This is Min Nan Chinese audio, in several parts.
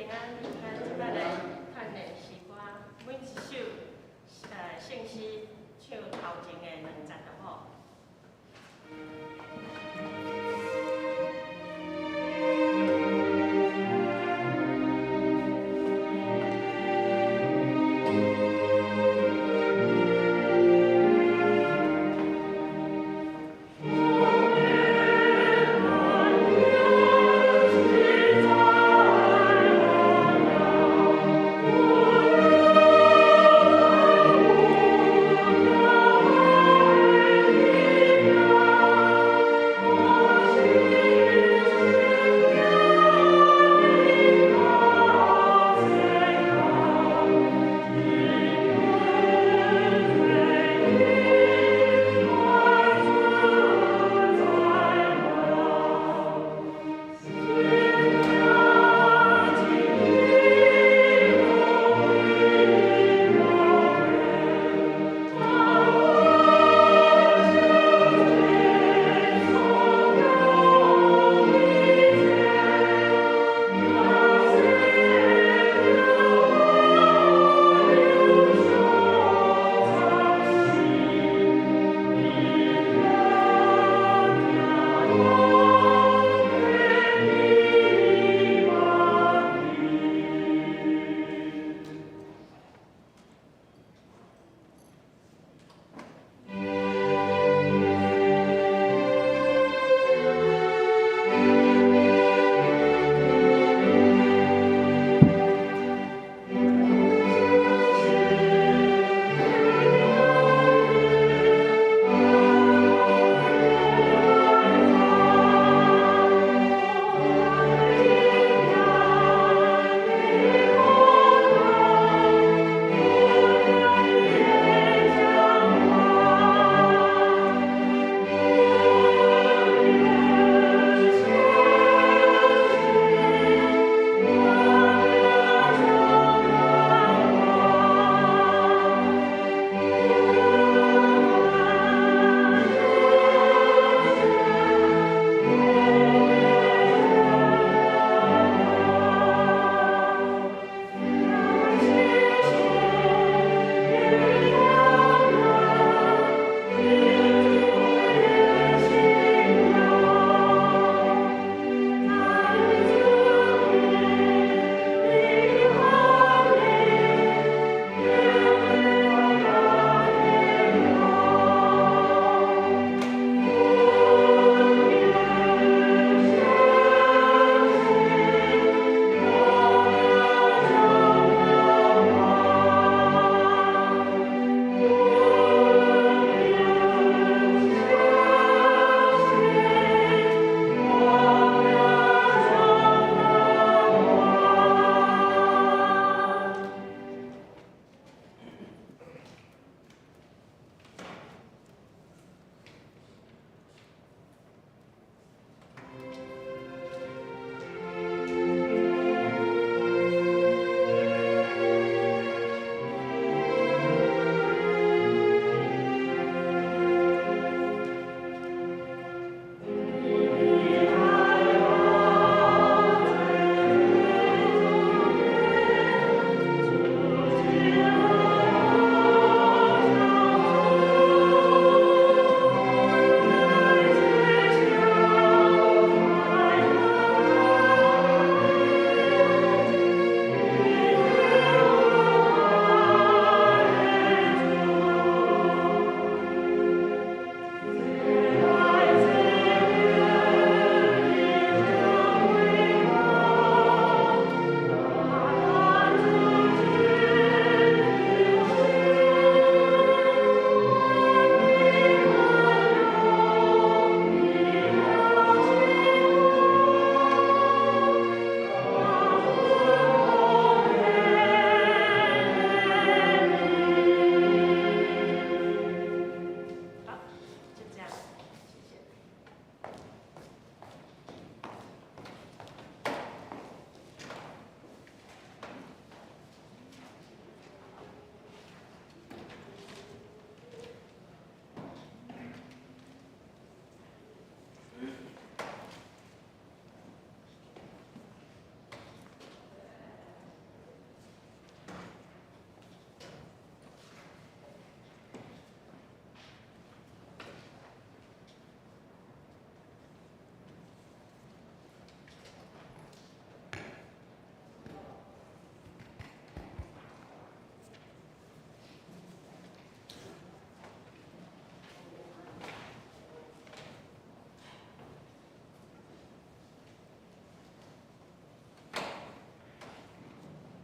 平安。咱這擺來看的詩歌，每一首聖詩唱頭前的兩節好無？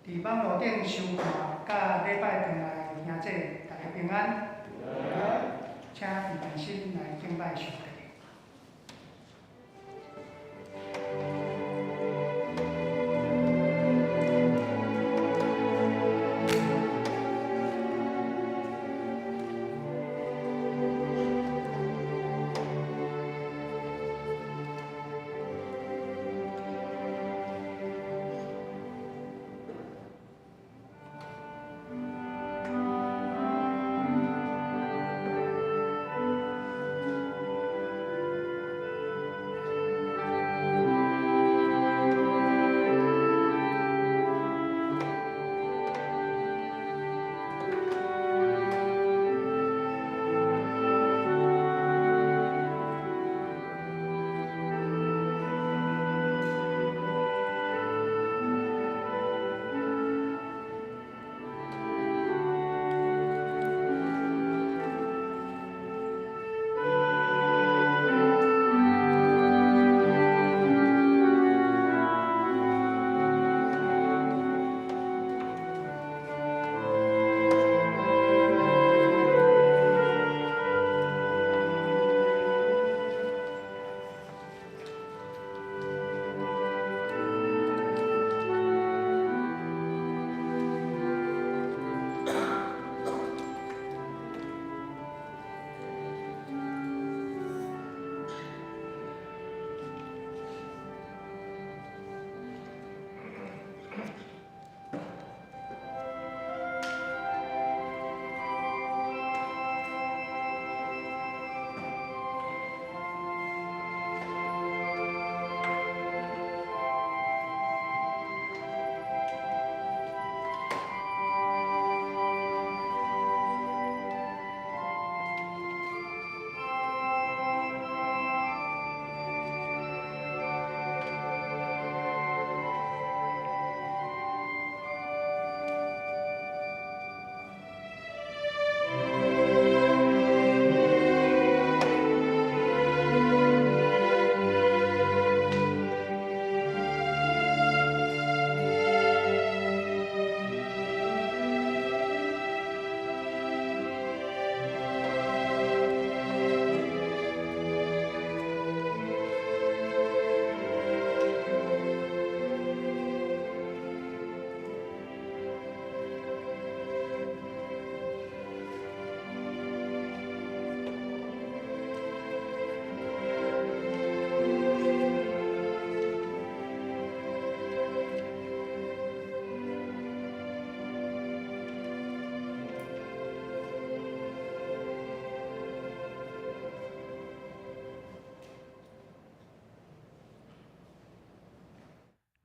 佇網路頂收看佮禮拜轉來的兄弟，大家平安。請平常心來敬拜上帝。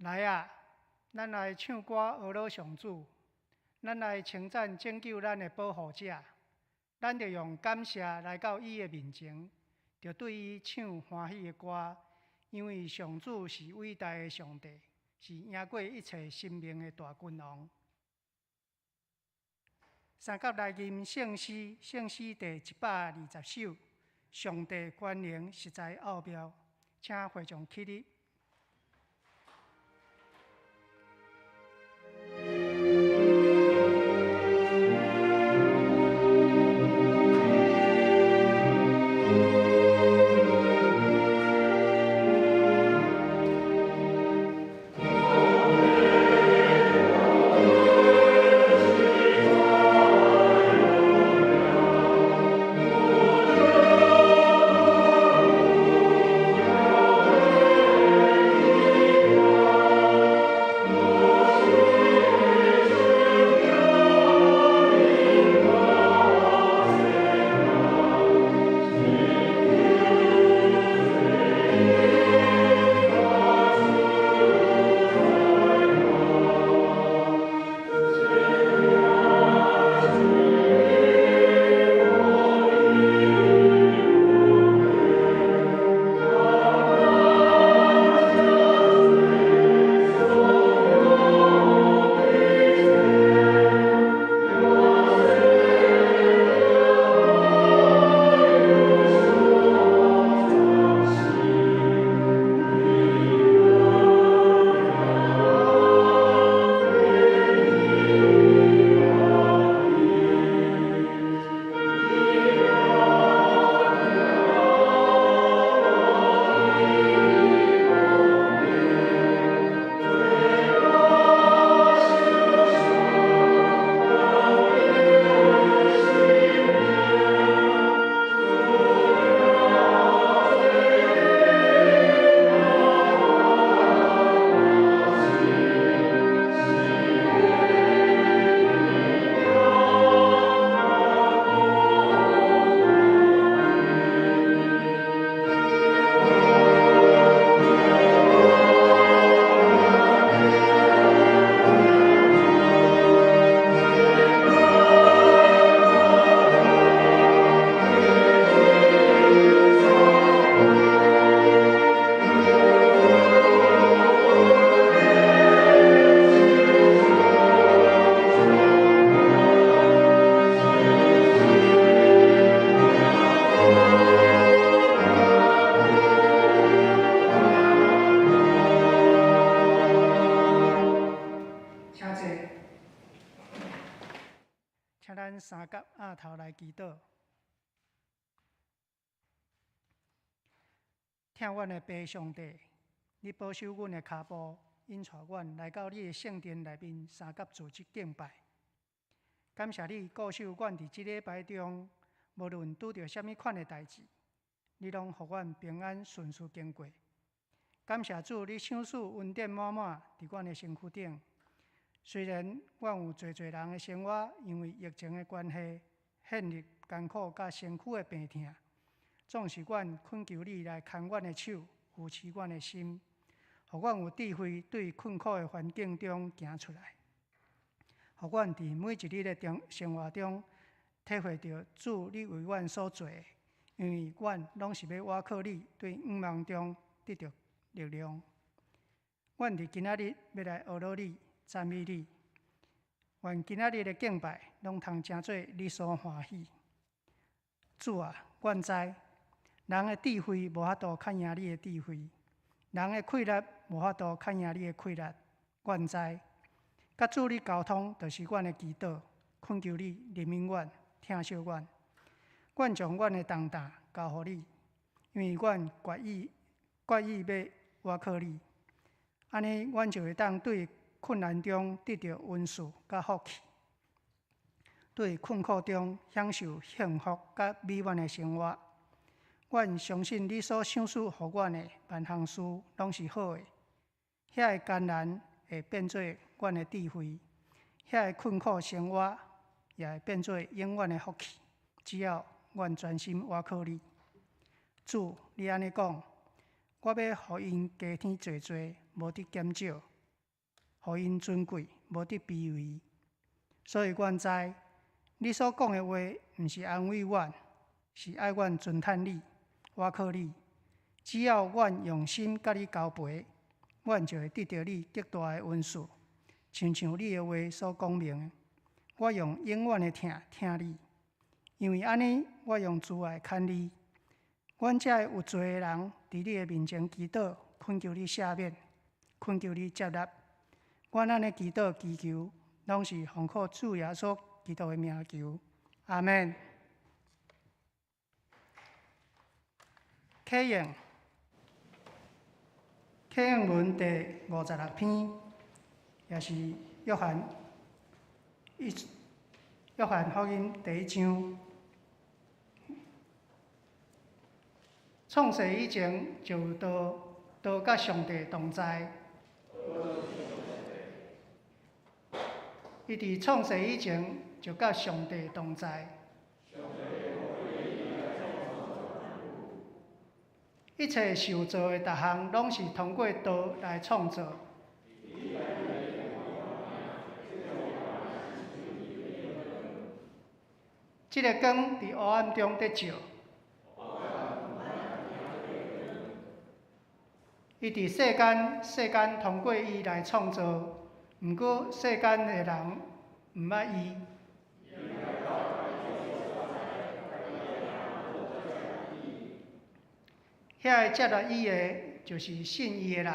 來啊，咱來唱歌呵咾上主，咱來稱讚拯救咱的保護者。咱著用感謝來到伊的面前，著對伊唱歡喜的歌，因為上主是偉大的上帝，是贏過一切生命的大君王。三甲來吟聖詩，聖詩第120首，上帝權能實在奧妙，請會眾起立。請咱三甲額頭來祈禱。疼阮的父上帝，你保守阮的跤步，引帶阮來到你的聖殿內面三佮組織敬拜。感謝你顧守阮佇這禮拜中，無論拄著啥物款的代誌，你攏予阮平安順遂經過。感謝主，你賞賜恩典滿滿佇阮的身軀頂。雖然阮有濟濟人的生活因為疫情的關係，陷入艱苦佮身軀的病痛，總是阮懇求你來牽阮的手，扶持阮的心，予阮有智慧對困苦的環境中行出來，予阮佇每一日的中生活中體會著主你為阮所做的，因為阮攏是欲倚靠你，對向望中得著力量。阮佇今仔日欲來呵咾你，讚美你，願今仔日的敬拜攏通成做你所歡喜。主啊，阮知人的智慧無法度較贏你的智慧，人的氣力無法度較贏你的氣力。阮知，佮主你溝通，就是阮的祈禱，懇求你憐憫阮，疼惜阮。阮將阮的重擔交予你，因為阮決意決意欲倚靠你，按呢，阮就會當對困難中得著恩賜佮福氣，對困苦中享受幸福佮美滿的生活。阮相信你所賞賜予阮的萬項事攏是好的，遐个艱難會變做阮的智慧，遐个困苦生活也會變做永遠的福氣。只要阮專心倚靠你，主，你按呢講，我欲予𪜶加添濟濟，無得減少。予𪜶尊貴，無得卑微。所以阮知，你所講的話，毋是安慰阮，是愛阮尊嘆你，倚靠你。只要阮用心佮你交陪，阮就會得著你極大的恩賜。親像你的話所講明的，我用永遠的疼疼你，因為按呢，我用慈愛牽你。阮遮的有罪的人，佇你的面前祈禱，懇求你赦免，懇求你接納。阮按呢祈禱祈求，攏是奉靠主耶穌基督的名求，阿們。啟應，啟應文第56篇，也是約翰一約翰福音第一章。創世以前就有道，道佮上帝同在。伊佇創世以前就佮上帝同在。一切受造的逐項，攏是通過道來創造。這个光佇黑暗中佇照。伊佇世間，世間通過伊來創造，毋過世間的人毋捌伊。遐个接納伊的，就是信伊的人。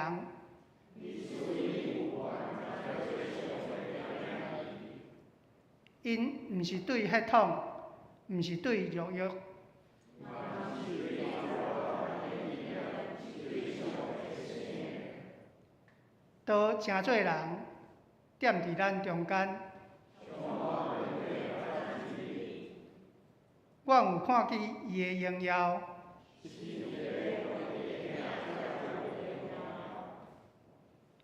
𪜶毋是對血統，毋是對肉欲。道成做人，踮佇咱中間。阮有看見伊的榮耀。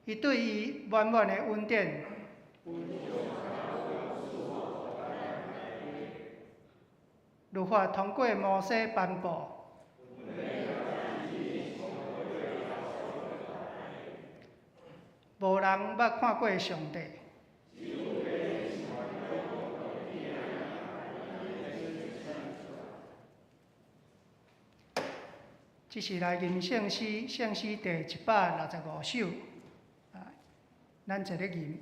伊對伊滿滿的恩典。律法通過摩西頒布。無人捌看過上帝。這是來吟聖詩，聖詩第165首。啊，咱齊咧吟。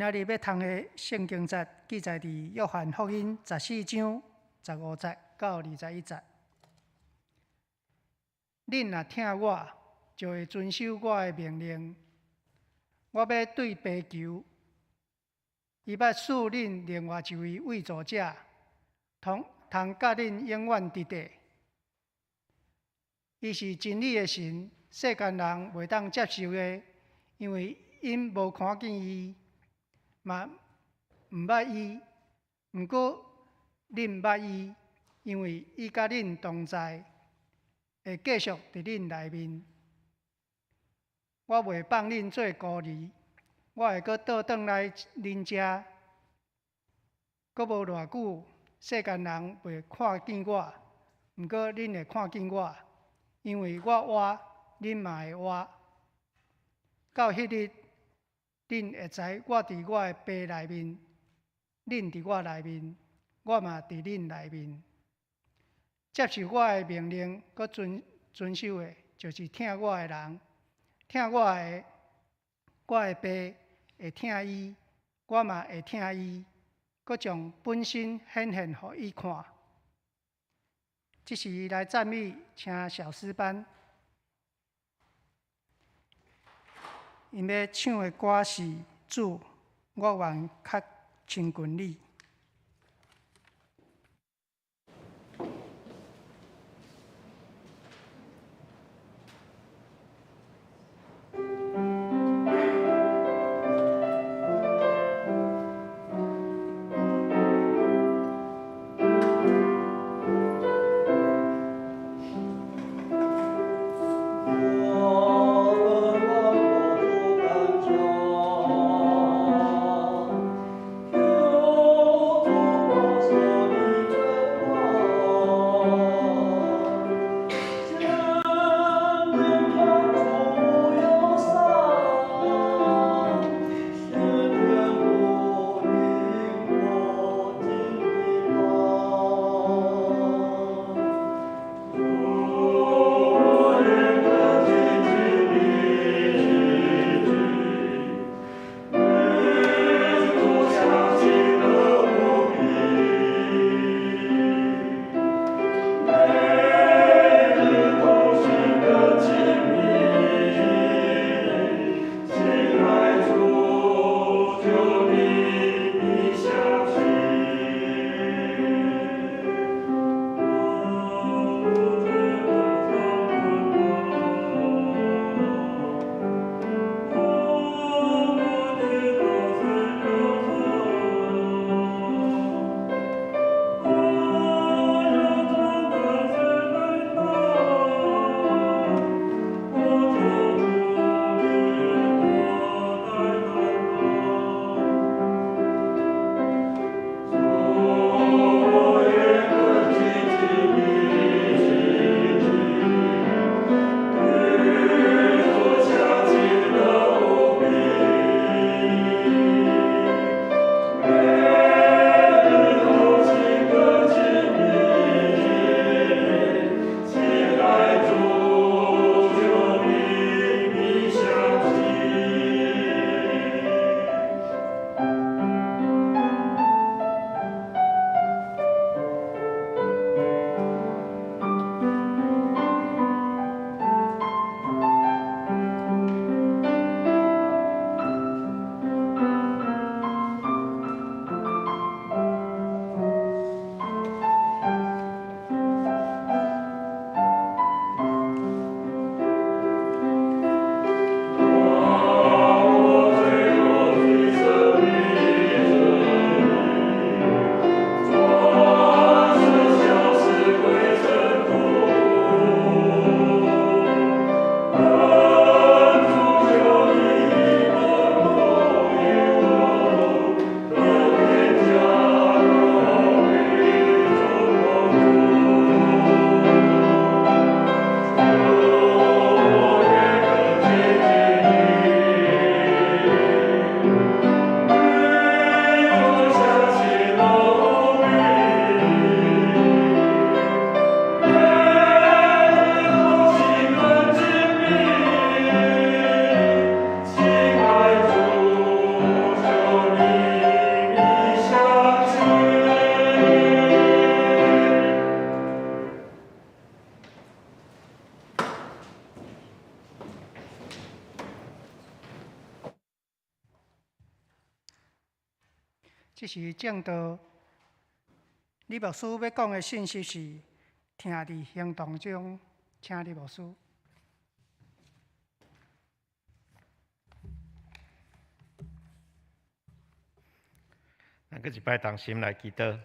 仔日欲讀的聖經節記載佇約翰福音14章15節到21節。恁若疼我，就會遵守我的命令。我欲對父求，伊欲賜恁另外一位慰助者，通通佮恁永遠佇佇。伊是真理的神，世間人袂當接受的，因為𪜶無看見伊，嘛毋捌伊。毋過恁捌伊，因為伊佮恁同在，會繼續佇恁內面。我袂放恁做孤兒，我會閣倒轉來恁遮。閣無偌久，世間人袂看見我，毋過恁會看見我，因為我活，恁嘛會活。到彼日，恁會知我佇我的爸內面，恁佇我內面，我嘛佇恁內面。接受我的命令，閣遵守的，就是疼我的人。疼我的，我的爸會疼伊，我嘛會疼伊，閣將本身顯現予伊看。這時來讚美，請小詩班。𪜶欲唱的歌是《主，我願較親近你》。我這是證道。李牧師欲講的信息是疼佇行動中，請李牧師。咱閣一擺同心來祈禱。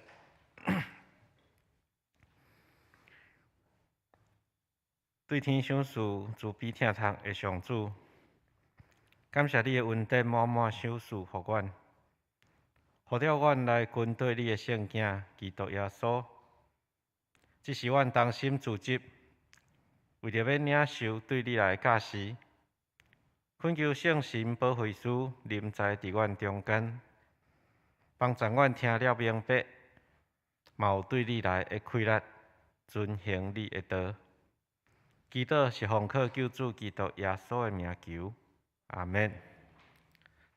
對天賞賜慈悲疼痛的上主，感謝你的恩典滿滿賞賜予阮，予著阮來跟綴你的聖囝基督耶穌。這是阮同心組織，為著欲領受對你來的教示，懇求聖神保惠師臨在佇阮中間，幫助阮聽了明白，嘛有對你來的氣力，遵行你的道。祈禱是奉靠救主基督耶穌的名求，阿們。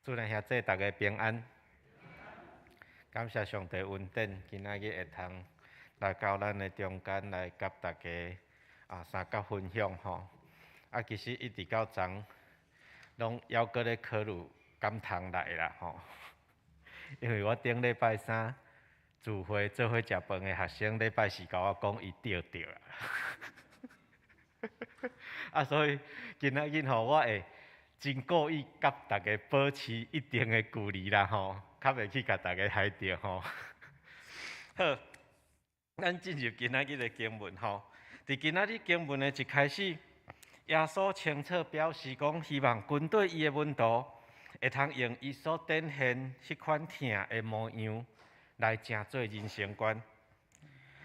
主內兄弟大家平安，感謝上帝恩典，今仔日會通來到咱的中間來佮大家相佮分享吼。其實一直到昨，攏猶閣咧考慮敢通來啦吼，因為我頂禮拜三聚會做伙食飯的學生，禮拜四共我講伊著著啦。所以今仔日吼，我會真故意佮大家保持一定的距離啦吼，較袂去共大家害著吼。好，咱進入今仔日的經文吼。佇今仔日經文的一開始，耶穌清楚表示講，希望跟綴伊的門徒會通用伊所展現彼款疼的模樣來成做人生觀。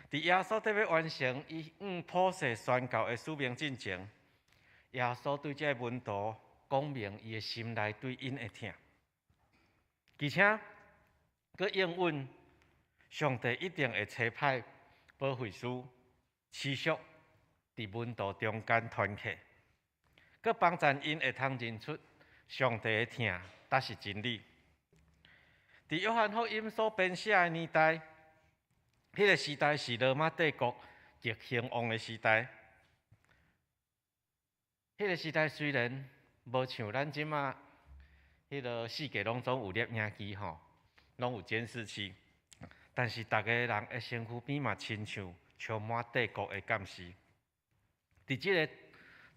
佇耶穌得欲完成伊向普世宣告的使命進前，耶穌對這个門徒講明伊的心內對𪜶的疼，而且閣應允上帝一定會差派保惠師持續佇門徒中間團契，閣幫助𪜶會通認出上帝的疼才是真理。佇約翰福音所編寫的年代，彼個時代是羅馬帝國極興旺的時代。彼個時代雖然無像咱這馬，彼個四界攏總有攝影機吼，攏有監視器，但是逐个人的身軀邊嘛親像充滿帝國的監視。佇這個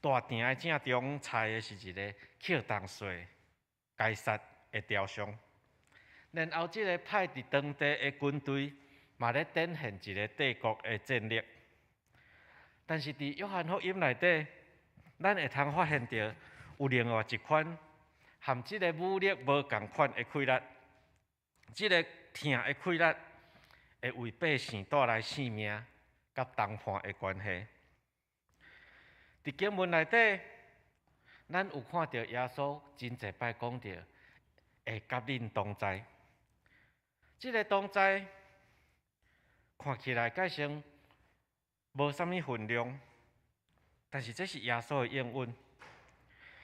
大殿的正中，插的是一个扣銅細該撒的雕像，然後這個派佇當地的軍隊嘛咧展現一個帝國的戰力。但是佇約翰福音內底，咱會通發現著有另外一款含這個武力無仝款的氣力，這個疼的氣力會為百姓帶來性命佮同伴的關係。佇經文內底，咱有看著耶穌真濟擺講著會佮恁同在，這個同在看起來蓋像無啥物分量，但是這是耶穌的應允。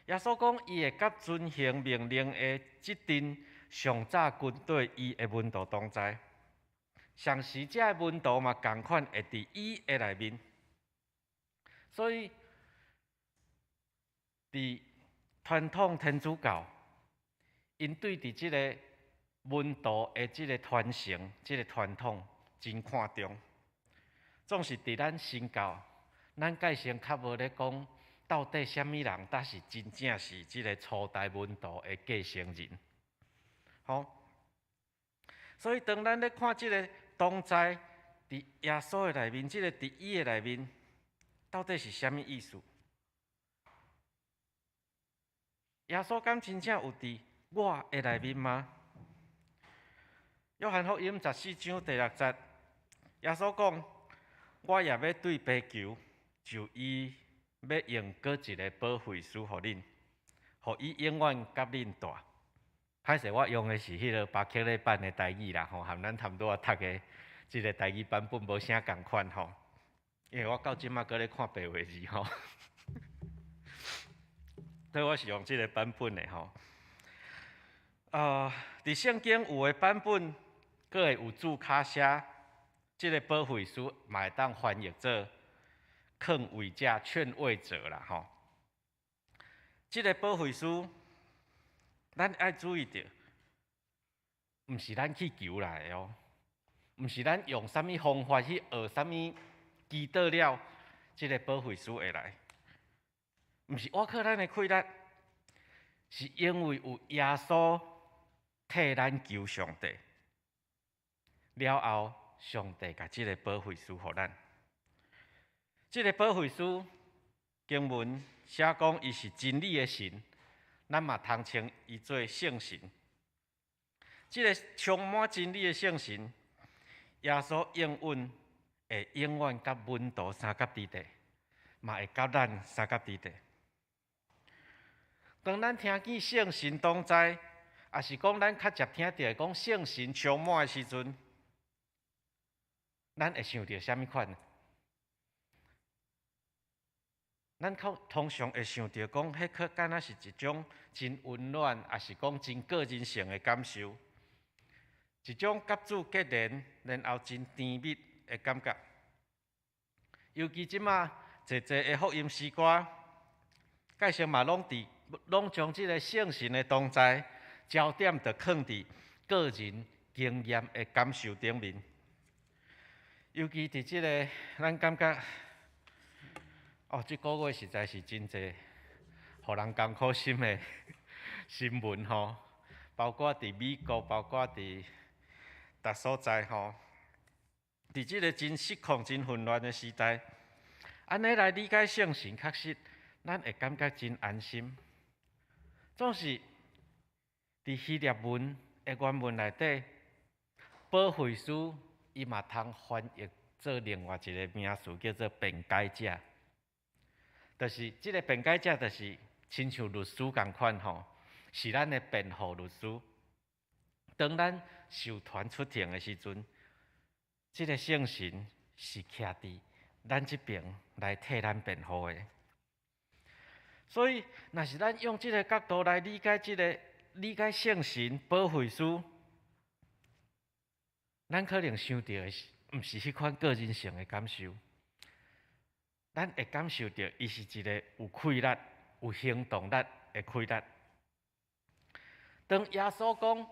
耶穌講，伊會佮遵行命令的這陣上早軍隊伊的門徒同在，同時這个門徒嘛仝款會佇伊的內面。所以，佇傳統天主教，𪜶對佇這个門徒的這个傳承、這个傳統真看重。總是佇咱新教，咱蓋先較無咧講，到底啥物人才是真正是這个初代門徒的繼承人。吼，所以當咱咧看這个同在佇耶穌的內面，這个佇伊的內面，到底是啥物意思？耶穌敢真正有佇我的內面嗎？約翰福音十四章第六節，耶穌講：我也欲對父求，就伊欲用閣一个保惠師予恁，予伊永遠佮恁蹛。歹勢，我用的是彼个巴克禮版的台語啦，吼，和咱差不多讀的這个台語版本無啥仝款吼，因為我到這馬閣咧看白話字吼，所以我是用這个版本的吼。佇聖經有的版本，閣會有注卡寫，這个保惠師嘛會當翻譯做勸慰者、勸慰者啦吼。這个保惠師，咱愛注意著，毋是咱去求來的哦，毋是咱用啥物方法去學啥物祈禱了，這个保惠師會來。毋是倚靠咱的氣力，是因為有耶穌替咱求上帝，了後上帝共這个保惠師予咱。這个保惠師經文寫講，伊是真理的神，咱嘛通稱伊做聖神。這个充滿真理的聖神，耶穌應允會永遠佮門徒相佮佇佇，嘛會佮咱相佮佇佇。當咱聽見聖神同在，抑是講咱較捷聽著講聖神充滿的時陣，咱會想著啥物款？咱較通常會想著講，彼個敢若是一種真溫暖，抑是講真個人性的感受，一種佮主結連，然後真甜蜜的感覺。尤其這馬濟濟的福音詩歌，蓋成嘛攏佇攏將這个聖神的同在焦點，就囥佇個人經驗的感受頂面。尤其佇這个，咱感覺，哦，這个月實在是真濟，予人艱苦心的新聞吼，包括佇美國，包括佇逐所在吼，佇這个真失控、真混亂的時代，按呢來理解聖神，確實咱會感覺真安心。總是佇希臘文的原文內底，保惠師伊嘛通翻譯做另外一个名詞，叫做辯解者。就是這个辯解者，就是親像律師仝款吼，是咱的辯護律師。當咱受傳出庭的時陣，這个聖神是徛佇咱這爿來替咱辯護的。所以，若是咱用這个角度來理解這个理解聖神保惠師，咱可能想著的是，毋是彼款個人性的感受。咱會感受著，伊是一个有氣力、有行動力的氣力。當耶穌講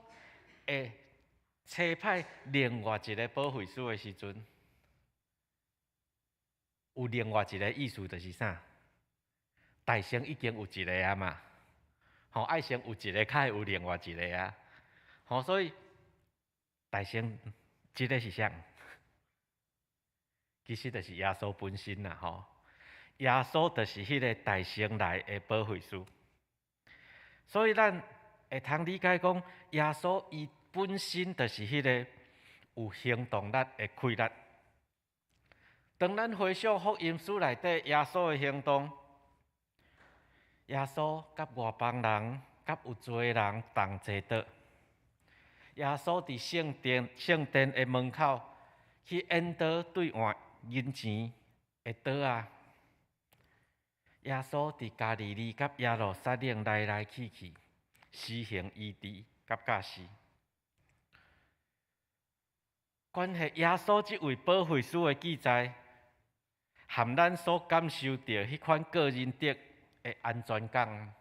會差派另外一个保惠師的時陣，有另外一个意思，就是啥？大乘已經有一个啊嘛，吼，愛先有一个，才會有另外一个啊，吼，所以大乘這个是啥？其實就是耶穌本身啦，吼！耶穌就是彼个大乘來的保惠師，所以咱會通理解講，耶穌伊本身就是彼个有行動力的氣力。當咱回想福音書內底耶穌的行動，耶穌佮外邦人、佮有罪人同齊桌，耶穌佇聖殿、聖殿的門口去引導兌換銀錢的桌仔，耶穌佇加利利佮耶路撒冷來來去去，施行醫治佮教示。關係耶穌這位保惠師的記載，和咱所感受著彼款個人得的安全感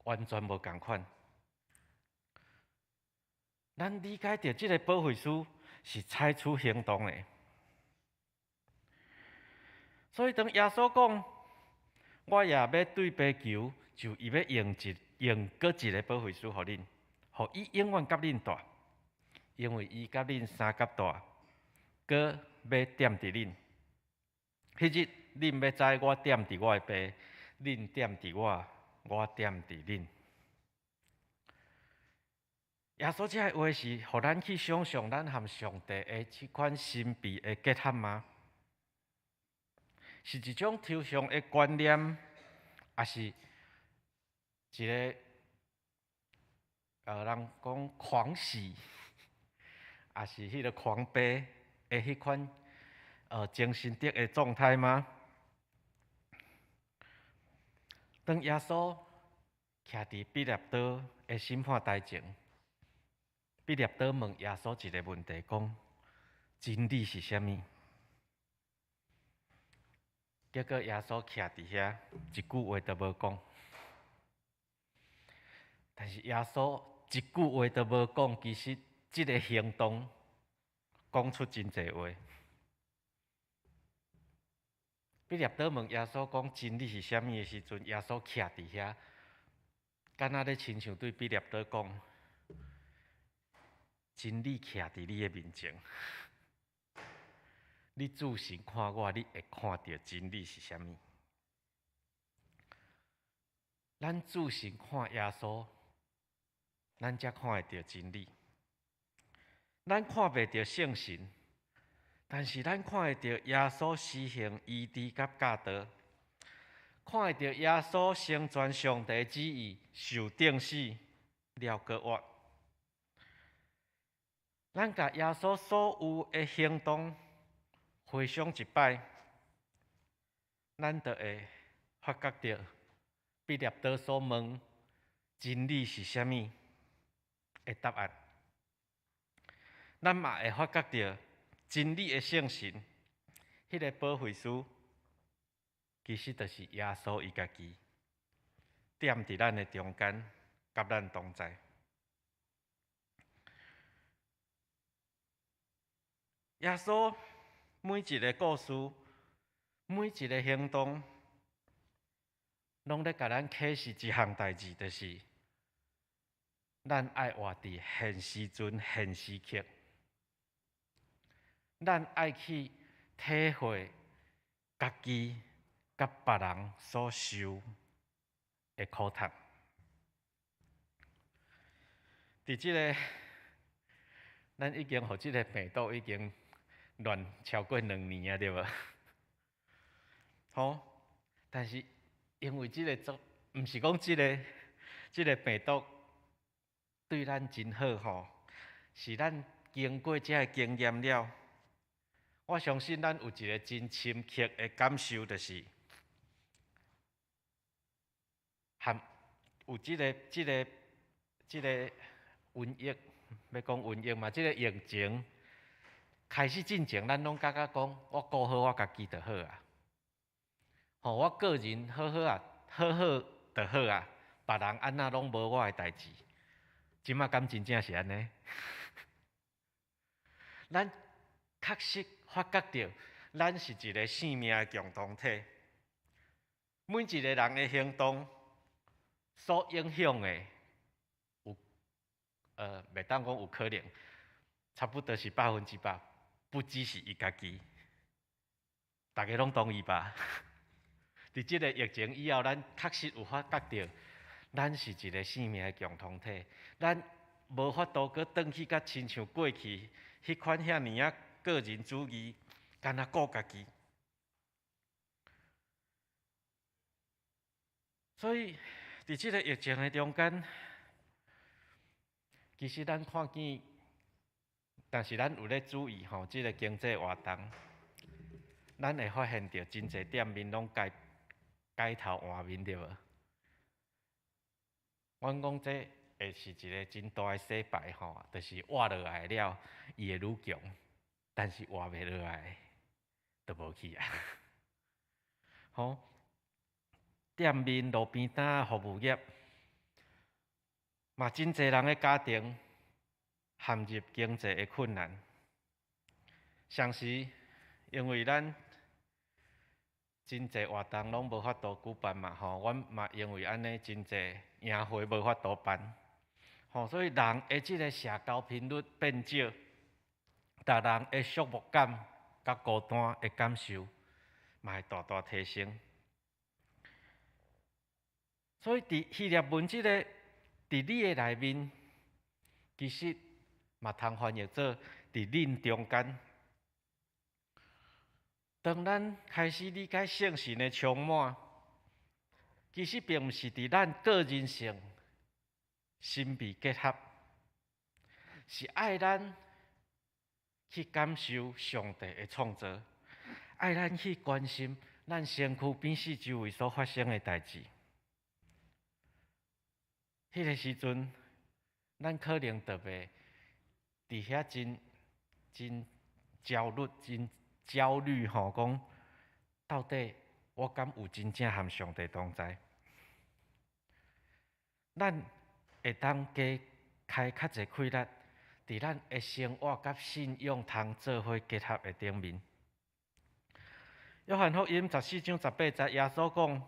完全無仝款。咱理解著這个保惠師是採取行動的。所以當耶穌講，我也欲對爸求，就伊欲用一用閣一个保惠師予恁，予伊永遠佮恁蹛，因為伊佮恁相佮蹛，閣欲踮佇恁。彼日恁欲知我踮佇我的爸，恁踮佇我，我踮佇恁。耶穌這个話是予咱去想像咱和上帝的這款神秘的結合嗎？是一種抽象的觀念，抑是一个人講狂喜，抑是彼个狂悲的彼款精神得的狀態嗎？當耶穌徛佇彼拉多的審判台前，彼拉多問耶穌一个問題，講真理是啥物？結果耶穌徛佇遐，一句話都無講。但是耶穌一句話都無講，其實這个行動講出真濟話。彼立多問耶穌講真理是啥物的時陣，耶穌徛佇遐，敢若咧親像對彼立多講：真理徛佇你的面前，你注神看我，你會看著真理是啥物。咱注神看耶穌，咱才看會著真理。咱看袂著聖神，但是咱看會著耶穌施行醫治佮教導，看會著耶穌成全上帝旨意，受釘死了閣活。咱共耶穌所有的行動回想一擺，咱就會發覺著彼立多所問真理是啥物的答案。咱嘛會發覺著真理的聖神，彼个保惠師，其實就是耶穌伊家己，踮佇咱的中間，佮咱同在。耶穌每一个故事，每一个行動，攏咧共咱啟示一項代誌，就是咱愛活佇現時陣、現時刻，咱愛去體會家己佮別人所受的苦痛。佇這个，咱已經予這个病毒已經亂超過兩年啊，對無？吼，但是因為這个做，毋是講這个病毒對咱真好吼，是咱經過這个經驗了，我相信咱有一个真深刻的感受，就是含有這个瘟疫，欲講瘟疫嘛，這个疫情開始進前，咱攏感覺講，我顧好我家己就好啊。吼，我個人好好啊，好好就好啊，別人按怎攏無我的代誌。這馬敢真正是按呢？咱確實發覺著，咱是一个生命的共同體。每一个人的行動所影響的，有袂當講有可能，差不多是100%，不只是伊家己。大家攏同意吧？佇這个疫情以後，咱確實有發覺著，咱是一个生命的共同體。咱無法度閣轉去佮親像過去彼款遐爾仔個人主義，干焦顧家己。所以，佇這个疫情的中間，其實咱看見，但是咱有咧注意吼，這个經濟活動，咱會發現著真濟店面攏改改頭換面，對無？阮講這會是一个真大的洗牌吼，就是活落來了，伊會愈強；但是活袂落來，就無去啊。吼，店面、路邊攤、服務業，嘛真濟人的家庭陷入經濟的困難。同時，因為咱真濟活動攏無法度舉辦嘛，吼，阮嘛因為按呢真濟營會無法度辦，吼，所以人的這个社交頻率變少，逐人的寂寞感佮孤單的感受嘛會大大提升。所以佇希臘文這个佇你的內面，其實嘛通翻譯做佇恁中間。當咱開始理解聖神的充滿，其實並毋是佇咱個人性親密結合，是愛咱去感受上帝的創造，愛咱去關心咱身軀邊四周圍所發生的代誌。彼个時陣，咱可能特別佇遐真真焦慮、真焦慮吼，講到底我敢有真正和上帝同在？咱會當加開較濟氣力，佇咱的生活佮信仰通做伙結合的頂面。約翰福音14章18節，耶穌講：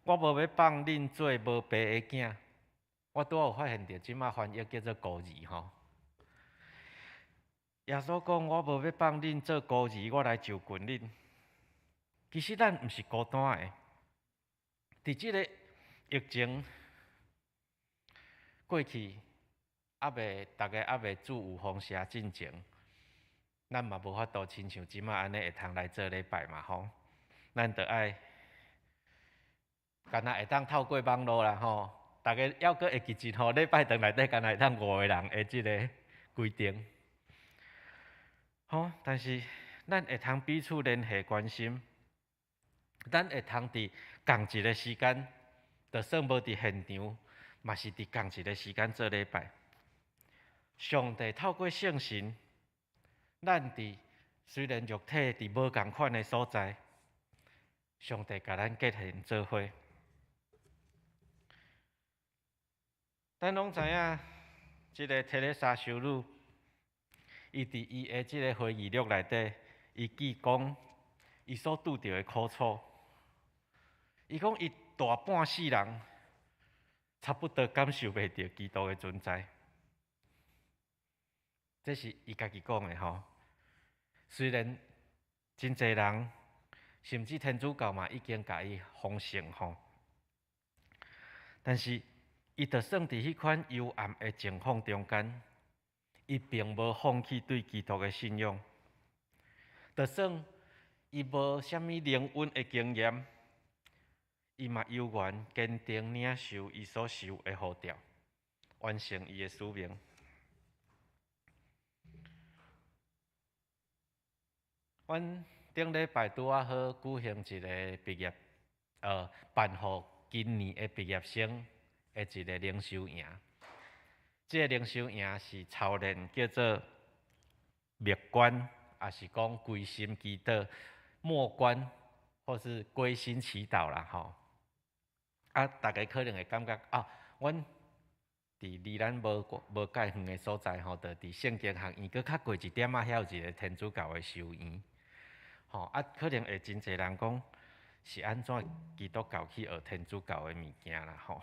我無欲放恁做無爸的囝。我拄仔有發現著，這馬翻譯叫做孤兒吼。耶穌講：我無欲放恁做孤兒，我來就近恁。其實咱毋是孤單的。佇這个疫情過去，猶未，逐家猶未注有風邪進前，咱嘛無法度親像這馬按呢會通來做禮拜嘛吼。咱著愛，敢若會當透過網路啦吼，逐家猶閣會記得吼，禮拜堂內底敢若會當五個人的這个規定。吼，但是咱會通彼此聯繫關心，咱會通佇仝一个時間，就算無佇現場，嘛是佇仝一个時間做禮拜。上帝透過聖神，咱佇雖然肉體佇無仝款的所在，上帝共咱結連做伙。咱攏知影，這个提咧莎修女，伊佇伊的這个回憶錄內底，伊記講伊所拄著的苦楚。伊講伊大半世人，差不多感受袂著基督的存在。這是伊家己講的吼。雖然真濟人，甚至天主教嘛已經共伊封聖吼，但是伊就算佇彼款幽暗的情況中間，伊並無放棄對基督的信仰。就算伊無啥物靈恩的經驗，伊嘛猶原堅定領受伊所受的呼召，完成伊的使命。阮頂禮拜拄仔好舉行一个畢業，辦予今年的畢業生的一个靈修營。這个靈修營是操練叫做默觀，抑是講歸心祈禱、默觀，或是歸心祈禱啦吼。啊，大家可能會感覺啊，阮佇離咱無無介遠的所在吼，就佇聖經學院閣較過一點仔，遐有一个天主教的修院。吼啊，可能會真濟人講是按怎基督教去學天主教的物件啦吼。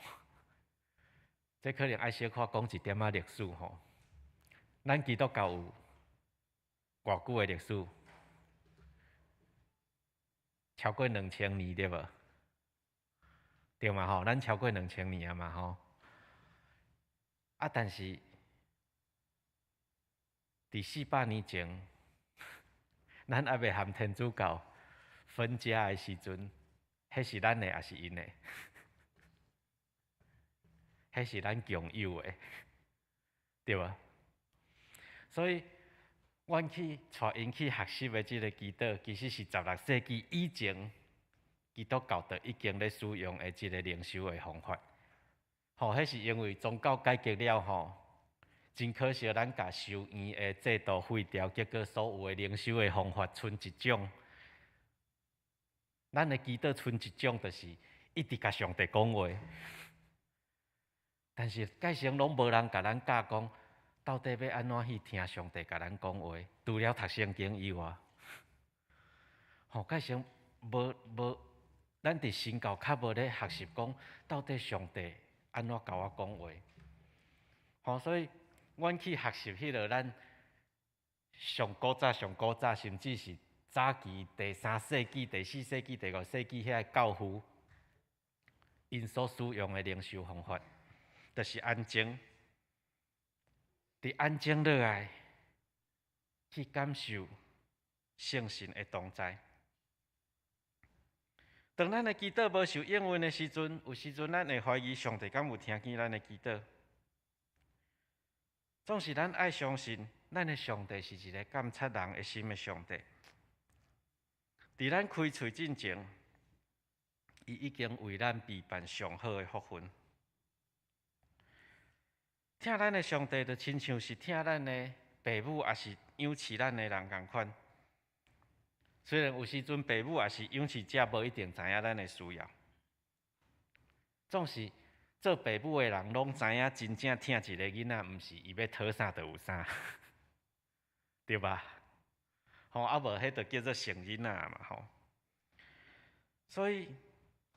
這可能愛小可講一點仔歷史吼。咱基督教有偌久的歷史？超過2000年對無？對嘛吼？咱超過兩千年啊嘛吼。啊，但是佇400年前，咱猶未和天主教分家的時陣，彼是咱的，抑是𪜶的？彼是咱共有的，對無？所以，阮去帶𪜶去學習的這个祈禱，其實是16世紀以前基督教就已經咧使用的這个靈修的方法。吼，彼是因為宗教改革了後，真可惜，咱共修院的制度廢掉，結果所有的靈修的方法賰一種。咱的祈禱賰一種，就是一直共上帝講話。但是蓋成攏無人共咱教講，到底欲按怎去聽上帝共咱講話？除了讀聖經以外，吼，蓋成無無，咱佇神教較無咧學習講，到底上帝按怎共我講話？吼，所以阮去學習彼个咱上古早、上古早，甚至是早期第三世紀、第四世紀、第五世紀遐个教父，𪜶所使用的靈修方法，就是安靜，佇安靜落來，去感受聖神的同在。當咱的祈禱無受應允的時陣，有時陣咱會懷疑上帝敢有聽見咱的祈禱。總是咱愛相信，咱的上帝是一个監察人的心的上帝。佇咱開喙進前，伊已經為咱備辦上好的福分。疼咱的上帝，就親像是疼咱的爸母，抑是養飼咱的人仝款。雖然有時陣爸母抑是養飼者無一定知影咱的需要，總是做爸母的人攏知影，真正疼一个囡仔，毋是伊欲討啥就有啥，對吧？吼，啊無彼就叫做寵囡仔嘛吼。所以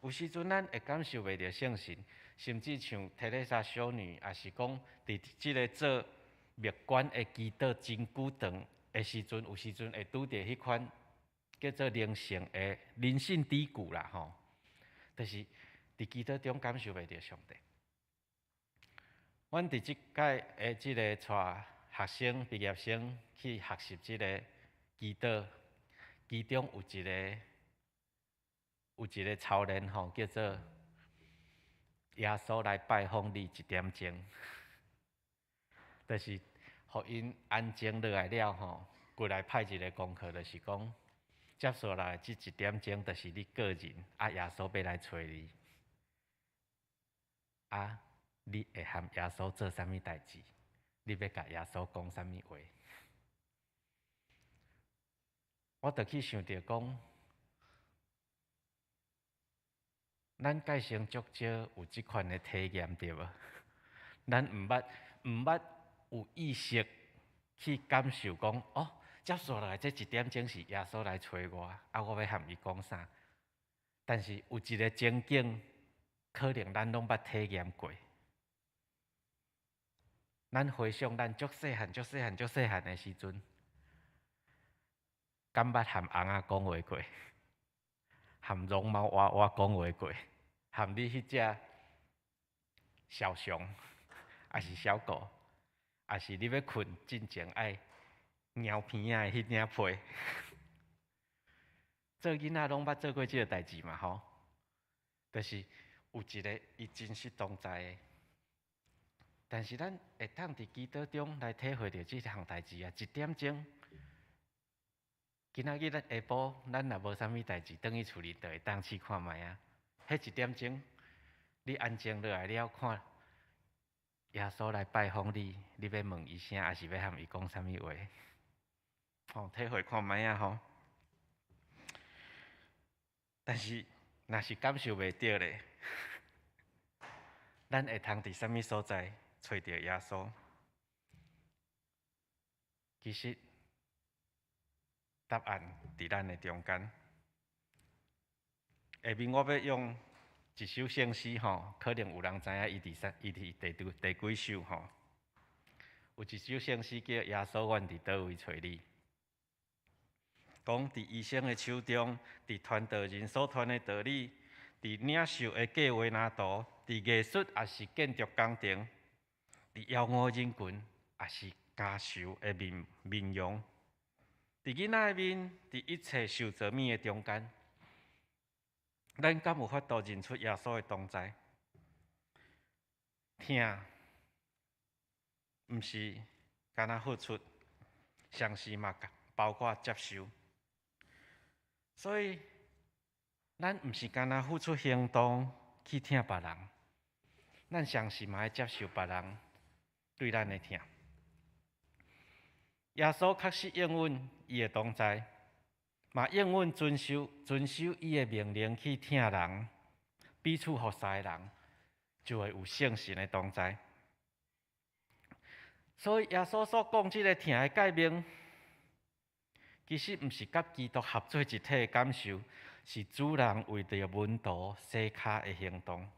有時陣咱會感受袂著聖神，甚至像提蕾莎修女，也是講佇這个做默觀的祈禱真久長的時陣，有時陣會拄著彼款叫做靈性的靈性低谷啦吼，就是佇祈禱中感受袂著上帝。阮佇這屆的這个帶學生畢業生去學習這个祈禱，其中有一個操練吼，叫做耶穌來拜訪你一點鐘，就是予𪜶安靜落來了吼，過來派一个功課，就是講接紲來這一點鐘，就是你個人啊，耶穌欲來揣你，啊，你會和耶穌做啥物代誌？你欲共耶穌講啥物話？我就去想著講，咱蓋生足少有這款的體驗，對無？咱毋捌有意識去感受講，哦，接紲來這一點鐘是耶穌來揣我，啊，我欲和伊講啥？但是有一个情景，可能咱攏捌體驗過。咱回想咱足細漢、足細漢、足細漢的時陣，敢捌和尪仔講話過？和絨毛娃娃講話過？和你彼隻小熊，抑是小狗，抑是你欲睏進前愛貓鼻仔的彼領被？做囡仔攏捌做過這个代誌嘛吼？就是有一个伊真實同在的，但是咱會當佇祈禱中來體會著這項代誌啊，一點鐘。今仔日咱下晡，咱若無啥物代誌，轉去厝裡就會當試看覓啊。彼一點鐘，你安靜落來了，看耶穌來拜訪你，你欲問伊啥，抑是欲和伊講啥物話？吼，體會看覓啊吼。但是，若是感受袂著咧，咱會通佇啥物所在揣著耶穌？其實，答案佇咱的中間。下面我欲用一首聖詩吼，可能有人知影伊佇啥，伊佇第幾首吼。有一首聖詩叫《耶穌阮佇佗位揣你》，講佇醫生的手中，佇傳道人所傳的道理，佇領袖的計劃藍圖，佇藝術抑是建築工程，佇枵餓人群抑是家愁的面面容，佇囡仔的面，佇一切受造物的中間，咱敢有法度認出耶穌的同在？疼，毋是干焦付出，同時嘛包括接受。所以，咱毋是干焦付出行動去疼別人，咱同時嘛愛接受別人對咱的疼。耶穌確實應允伊的同在，嘛應允遵守伊的命令去疼人，彼此服侍的人，就會有聖神的同在。所以耶穌所講這个疼的誡命，其實毋是佮基督合做一體的感受，是主人為著門徒洗跤的行動，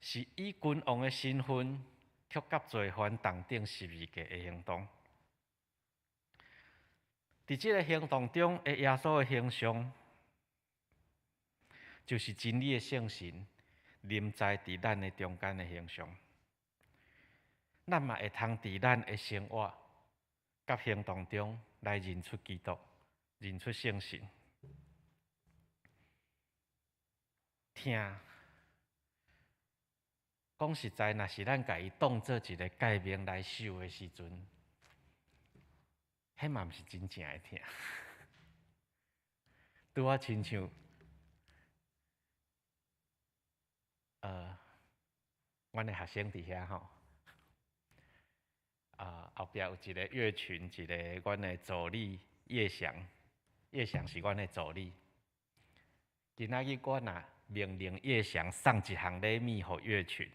是以君王的身份卻佮罪犯同釘十字架的行動。佇這个行動中的耶穌的形象，就是真理的聖神臨在佇咱的中間的形象。咱嘛會通佇咱的生活佮行動中來認出基督，認出聖神。疼，講實在，若是咱共伊當做一个誡命來守的時陣，彼嘛毋是真正的疼。拄仔親像，阮的學生佇遐吼，啊，後壁有一个樂群，一个阮的助理葉翔，葉翔是阮的助理。今仔日我若命令葉翔送一項禮物予月群，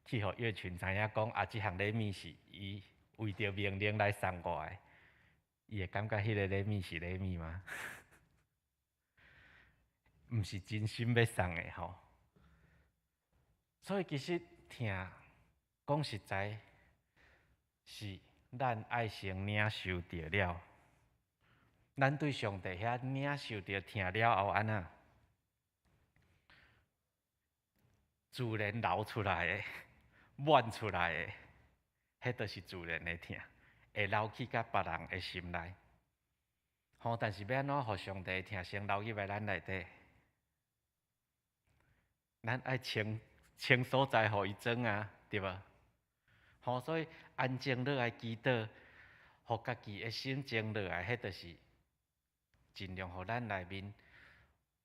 去予月群知影講啊，這項禮物是伊為著命令來送我的，伊會感覺彼个禮物是禮物嗎？毋是真心欲送的吼。所以其實疼，講實在，是咱愛先領受著了。咱對上帝遐領受著疼了後，按怎？自然流出來的，滿出來的，彼就是自然的疼，會流去到別人的心內。吼，但是欲按怎予上帝的疼先流入來咱內底？咱愛清清所在，予伊裝啊，對無？吼，所以安靜落來祈禱，予家己的心靜落來，彼就是盡量予咱內面，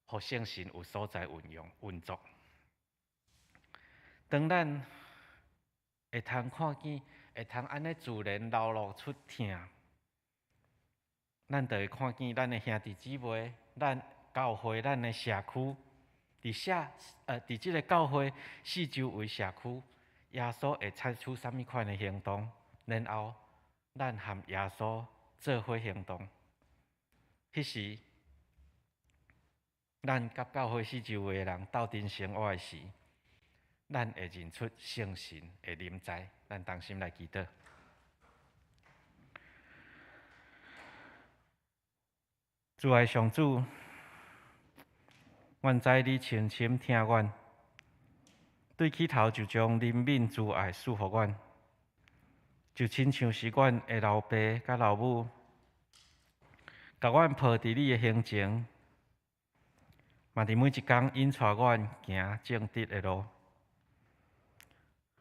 予聖神有所在運用運作。當咱會通看見，會通按呢自然流露出疼，咱就會看見咱的兄弟姊妹、咱教會、咱的社區，佇這个教會四周圍社區，耶穌會採取啥物款的行動，然後咱和耶穌做伙行動。彼時，咱佮教會四周圍的人鬥陣生活的時，咱會認出聖神的臨在。咱同心來祈禱。主愛上主，阮知你深深疼阮，對起頭就將憐憫慈愛賜予阮，就親像是阮的老爸佮老母，共阮抱佇你的胸前，嘛佇每一工引帶阮行正直的路。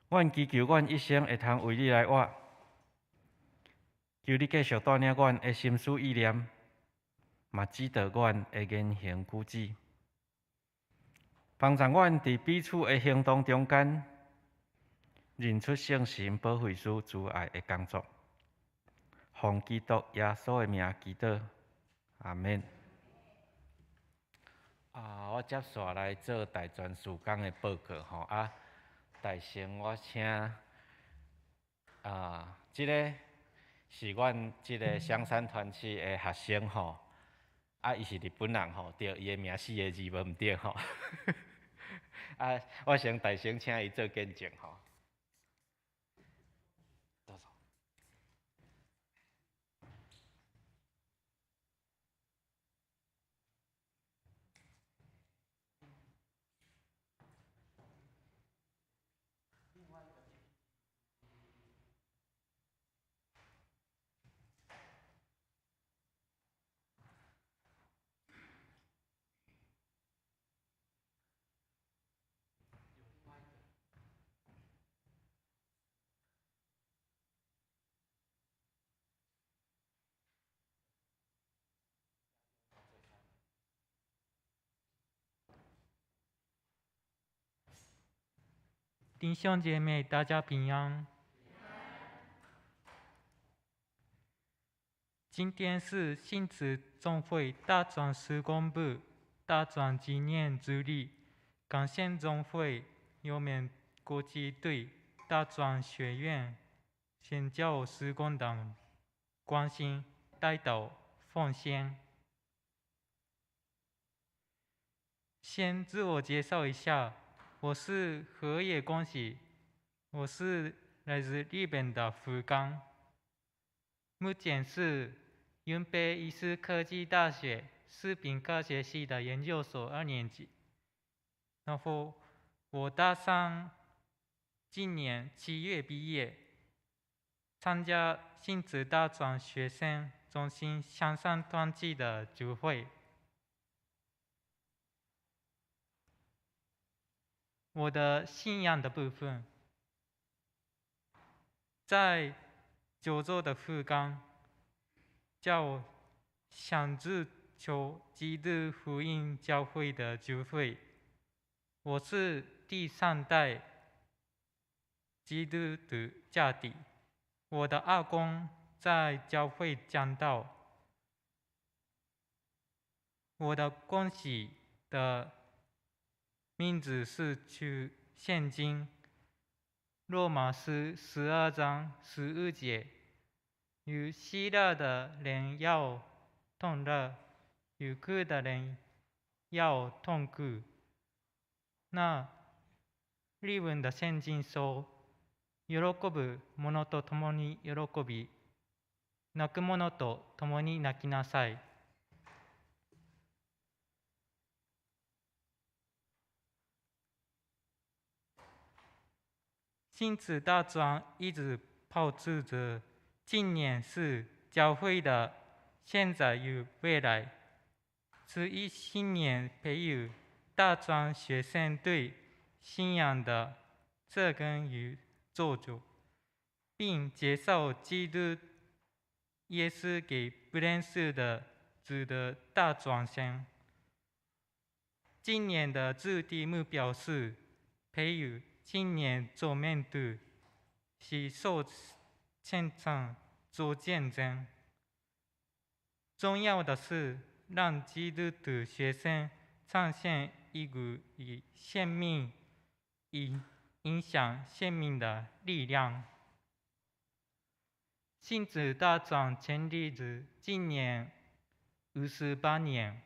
阮祈求阮一生會通為你來活，求你繼續帶領阮的心思意念，嘛指導阮的言行舉止，幫助阮佇彼此的行動中間，認出聖神保惠師慈愛的工作。奉基督耶穌的名祈禱，阿們。啊，我接紲來做大專事工的報告吼啊。大先我請啊，這个是阮這个香山團契的學生吼，啊，伊是日本人吼，對，伊的名四个字無毋對吼。啊，我先大聲請伊做見證吼。どうぞ。弟兄姐妹，大家平安。今天是信子總會大專事工部大專紀念主禮，感謝總會右面國際隊大專學院宣教事工等關心、帶導、奉獻。先自我介紹一下，我是河野恭喜，我是來自日本的福岡，目前是雲北醫師科技大學食品科學系的研究所二年級。然後我大三，今年7月畢業，參加新子大專學生中心香山團契的聚會。我的信仰的部分，在九州的福岡，叫想自求基督福音教會的聚會。我是第三代基督徒家庭，我的阿公在教會講道，我的恭喜的名字是取圣经罗马书12章15节，有喜乐的人要同乐，有苦的人要同苦。那日文的圣经说：喜ぶ者と共に喜び、泣く者と共に泣きなさい。亲子大专一直保持着青年是教会的现在与未来，这一信念培育大专学生对信仰的扎根与造就，并介绍基督耶稣给不认识的主的大专生。今年的主题目标是培育青年做门徒，携手成长做见证。重要的是让基督徒学生呈现一股以生命以影响生命的力量。亲子大专成立至今年58年，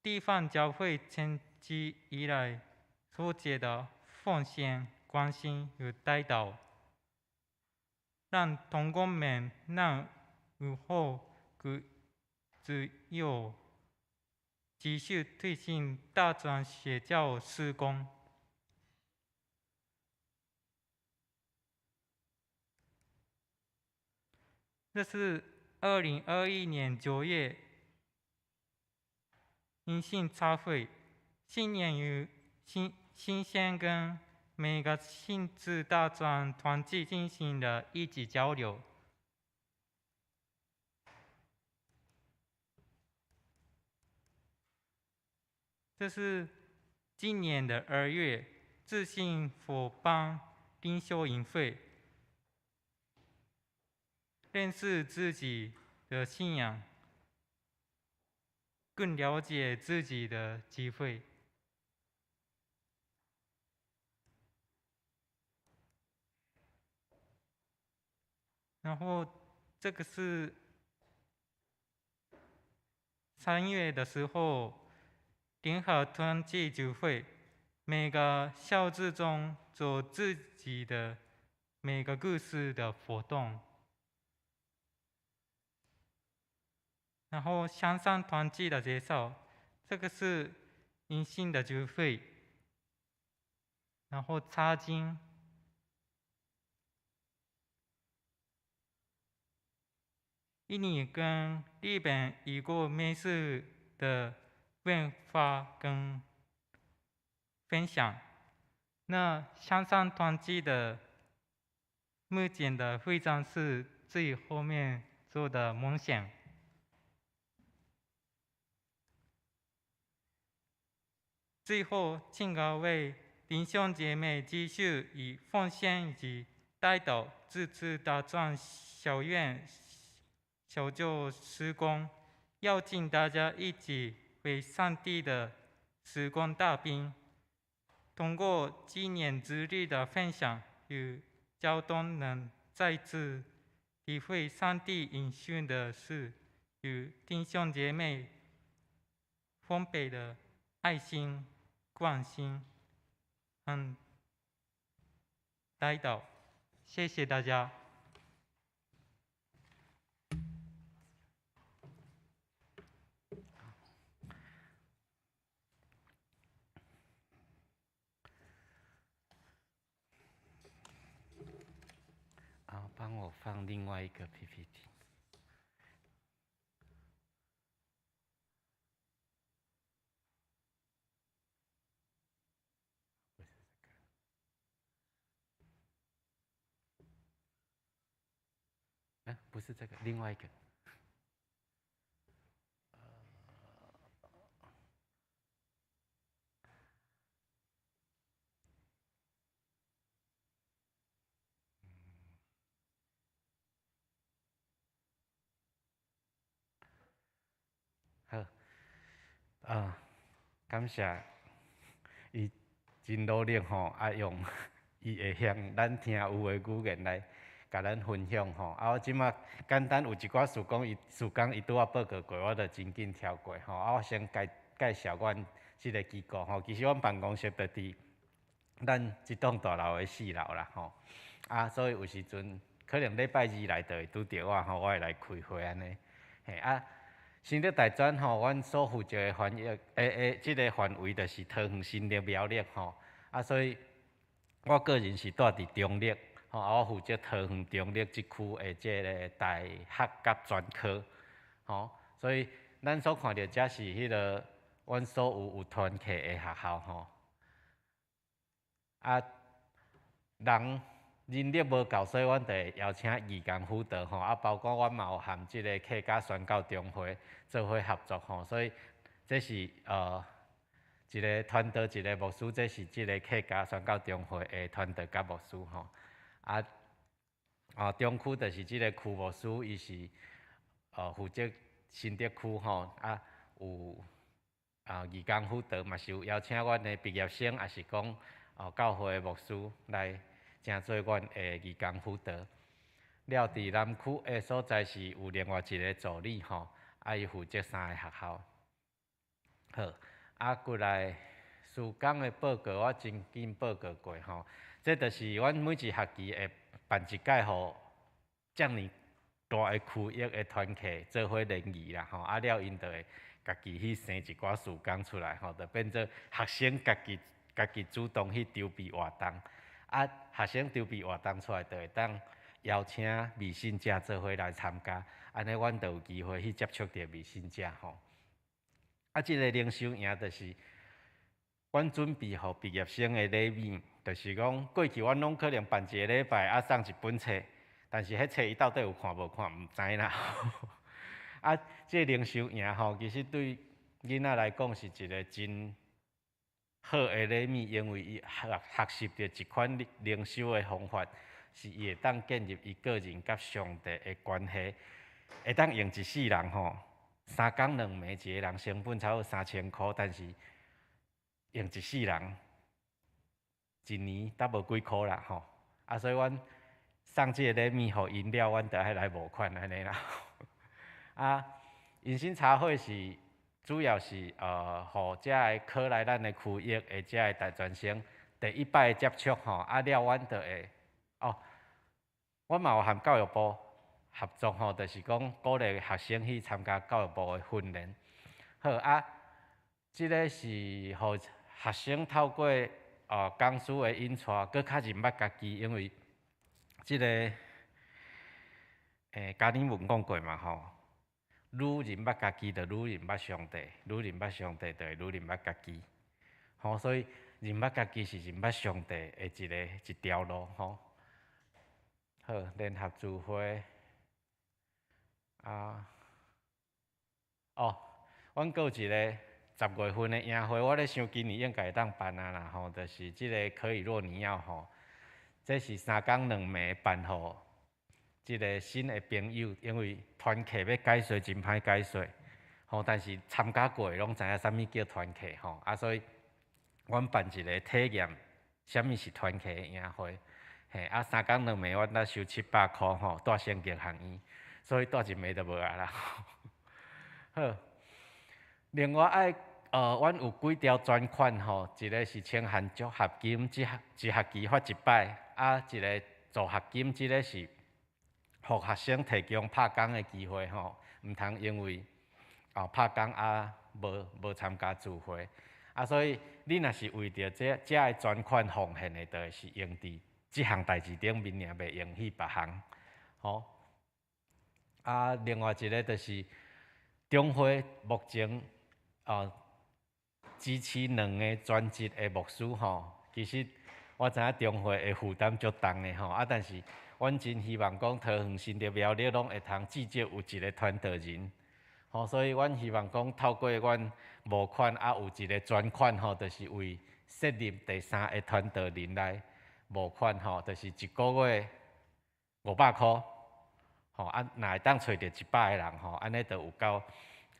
地方教会成立以来所结的奉献、关心与带导，让同工们能无后顾之忧，继续推行大专学教事工。这是2021年9月迎新茶会，新年与新新鲜跟每个亲子大专团体进行了一起交流。这是今年的2月，自信伙伴灵修营会，认识自己的信仰，更了解自己的机会。然后这个是3月的时候，联合团契聚会，每个小组中做自己的每个故事的活动。然后香山团契的介绍，这个是迎新的聚会，然后查经，印尼跟日本异国美食的文化跟分享。那香山团契的目前的会长是最后面做的梦想。最后，请各位弟兄姐妹继续以奉献以及代祷支持大专校园小组事工，邀请大家一起为上帝的事工打拼。通过纪念之日的分享与交通，能再次体会上帝应许的事与弟兄姐妹丰沛的爱心、关心和代祷。谢谢大家。啊，帮我放另外一个 PPT。不是这个。哎，不是这个，另外一个。好，啊，感謝伊真努力吼，啊用伊會曉咱聽有的語言來共咱分享吼。啊，我這馬簡單有一寡事工，伊事工伊拄仔報告過，我就真緊跳過吼。啊，我先介介紹阮這个機構吼。其實阮辦公室就佇咱這棟大樓的四樓啦吼。啊，所以有時陣可能禮拜二來就會拄著我吼，我會來開會按呢。嘿啊，新竹大專吼，阮所負責的翻譯這个範圍就是桃園、新竹、苗栗吼。啊，所以我個人是蹛佇中壢吼，啊，我負責桃園中壢這區的這个大學佮專科吼。所以咱所看著這是彼个阮所有有團契的學校吼。啊，人力無夠，所以阮就會邀請義工輔導吼。啊，包括阮嘛有和這个客家宣教中會做伙合作吼。所以這是一个傳道，一个牧師，這是這个客家宣教中會的傳道佮牧師吼。啊，啊中區就是這个區牧師，伊是負責新竹區吼。啊，有啊義工輔導，嘛是有邀請阮的畢業生，也是講教會的牧師來成做阮的義工輔導。了佇南區的所在是有另外一个助理吼，啊伊負責三个學校。好，啊，過來事工的報告，我真緊報告過吼。這就是阮每一學期會辦一屆，予遮爾大的區域的團契做伙聯誼啦吼。啊了，𪜶就會家己去生一寡事工出來吼，就變做學生家己家己主動去籌備活動。啊，學生籌備活動出來，就會當邀請未信者做伙來參加，按呢，阮就有機會去接觸著未信者吼。啊，這个靈修營就是阮準備予畢業生的禮物，就是講過去阮攏可能辦一个禮拜啊送一本冊，但是彼冊伊到底有看無看，毋知啦。啊，這個靈修營吼，其實對囡仔來講是一个真好的禮物，因為伊學學習著一款靈修的方法，是伊會當建立伊個人佮上帝的關係，會當用一世人吼，三工兩暝一个人成本差不多3000箍，但是用一世人，一年才無幾箍啦吼。啊，所以阮送這个禮物予𪜶了，阮就愛來募款按呢啦。啊，迎新茶會是主要是予遮个考來咱的區域的遮个大專生第一擺接觸吼，啊了，阮就會哦，阮嘛有和教育部合作吼，就是講鼓勵學生去參加教育部的訓練。好啊，這个是予學生透過講師的引帶，閣較認捌家己，因為這个嘉玲文講過嘛吼。愈認捌家己，就愈認捌上帝；愈認捌上帝，就會愈認捌家己。吼，所以認捌家己是認捌上帝的一條路吼。好，聯合聚會啊，哦，阮閣有一个10月份的營會，我咧想今年應該會當辦啊啦吼，就是這个可以若你要吼，這是三工兩暝辦予這个新的朋友，因為團契欲解說真歹解說，吼，但是參加過的攏知影啥物叫團契吼，啊，所以阮辦一个體驗啥物是團契的營會，嘿，啊，三工兩暝阮才收700箍吼，蹛聖經學院，所以蹛一暝就無啊啦。好，另外愛阮有幾條專款吼，一个是清寒獎學金，一學一學期發一擺，啊，一个助學金，這个是予學生提供拍工的機會吼，毋通因為拍工啊無無參加聚會，啊，所以你若是為著這遮个專款奉獻的，就是用佇這項代誌頂面爾，袂用去別項，吼。啊，另外一个就是中會目前支持兩个專職的牧師吼，其實我知影中會的負擔足重的吼，啊，但是阮真希望講桃園、新竹、苗栗攏會通至少有一个傳道人，吼，所以阮希望講透過阮募款啊，有一个專款吼，就是為設立第三个傳道人來募款吼，就是一个月500箍，吼啊，若會當揣著100个人吼，按呢就有夠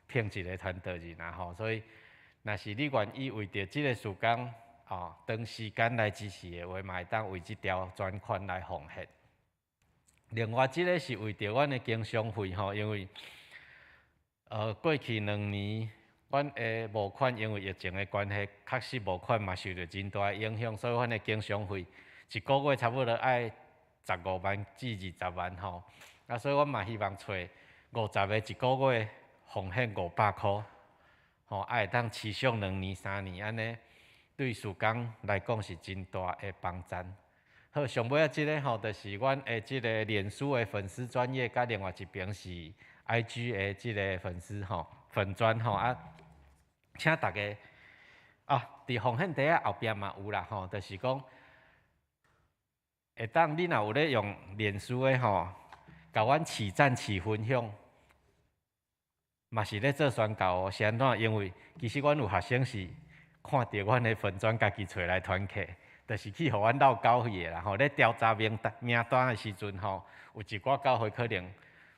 聘一个傳道人啊吼，所以若是你願意為著這个事工，哦，長時間來支持的話，嘛會當為這條專款來奉獻。另外，這个是為著阮的經商費吼，因為過去2年，阮的募款因為疫情的關係，確實募款嘛受著真大的影響，所以阮的經商費一个月差不多愛15萬至20萬吼。啊，所以阮嘛希望揣50个一个月奉獻500箍，吼，啊會當持續2年、3年按呢，對事工來講是真大的幫贊。好，上尾仔這个吼，就是阮的這个臉書的粉絲專頁，佮另外一邊是 IG 的這个粉絲吼，粉專吼啊，請大家啊，佇奉獻袋仔後壁嘛有啦吼，就是講會當你若有咧用臉書的吼，共阮起讚起分享，嘛是咧做宣教哦。是按怎？因為其實阮有學生是看著阮的粉專，家己揣來團契，就是去予阮落教會的啦吼。咧調查名單的時陣吼，有一寡教會可能